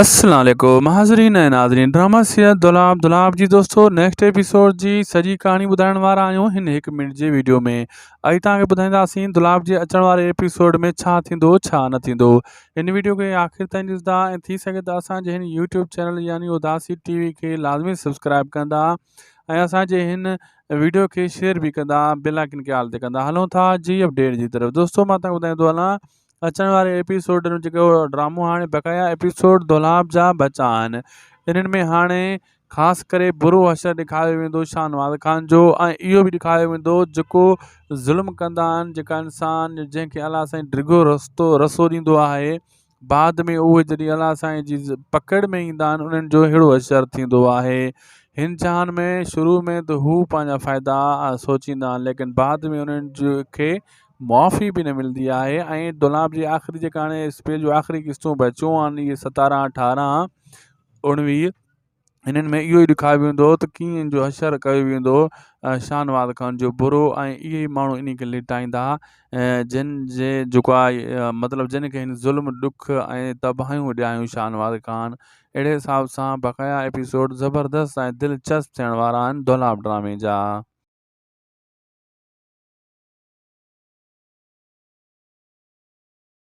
السلام عليڪم حاضرين ۽ ناظرين ڊراما سيريل دولاب دولاب جي دوستو نيڪسٽ ايپيسوڊ جي سڄي ڪهاڻي ٻڌائڻ وارا آهيون هن هڪ منٽ جي ويڊيو ۾ اڄ توهان کي ٻڌائينداسين دولاب جي اچڻ واري ايپيسوڊ ۾ ڇا ٿيندو ڇا نه ٿيندو هن ويڊيو کي آخر تائين ڏسندا ۽ ٿي سگهي ته اسان جي هن يوٽيوب چينل يعني اداسي ٽي وي کي لازمي سبسڪرائب ڪندا ۽ اسان جي هن ويڊيو کي شيئر به ڪندا بيل آئڪن کي آل تي ڪندا هلون ٿا جي اپڊيٽ جي طرف دوستو مان توهان کي ٻڌائيندو هلان اچڻ واري ايپيسوڊ ۾ جيڪو ڊرامو هاڻي بقايا ايپيسوڊ دولاب جا بچا آهن انهن ۾ هاڻي خاص ڪري برو حشر ڏيکاريو ويندو شاهنواز خان جو ۽ اهو به ڏيکاريو ويندو جيڪو ظلم ڪندا آهن جيڪا انسان جنهن کي الله سائين ڊگهو رستو رسو ڏيندو آهي بعد ۾ اهي جڏهن الله سائين جي پڪڙ ۾ ايندا آهن انهن جو اهڙو حشر ٿيندو آهي هن جهان ۾ شروع ۾ ته هو پنهنجا فائدا سوچيندا آهن ليڪن بعد ۾ انهن کي معافي به نه ملندي آهي ۽ دولاب جي آخري جيڪا هاڻي اسپيل جو آخري قسطون بچيون آهن اهي ستارهن اٺارهن اڻويهه انهن ۾ اهو ئي ڏيکاريو ويندو ته ڪيئن ان جو حشر ڪيو ويندو شاهنواز خان جو برو ۽ اهي ئي ماڻهو انهي کي لٽائيندا جن جي جيڪو آهي مطلب جن کي هن ظلم ڏک ۽ تباهيون ڏياريون شاهنواز خان اهڙي حساب سان بقايا ايپيسوڊ زبردست ۽ دلچسپ ٿيڻ وارا آهن دولاب ڊرامي جا.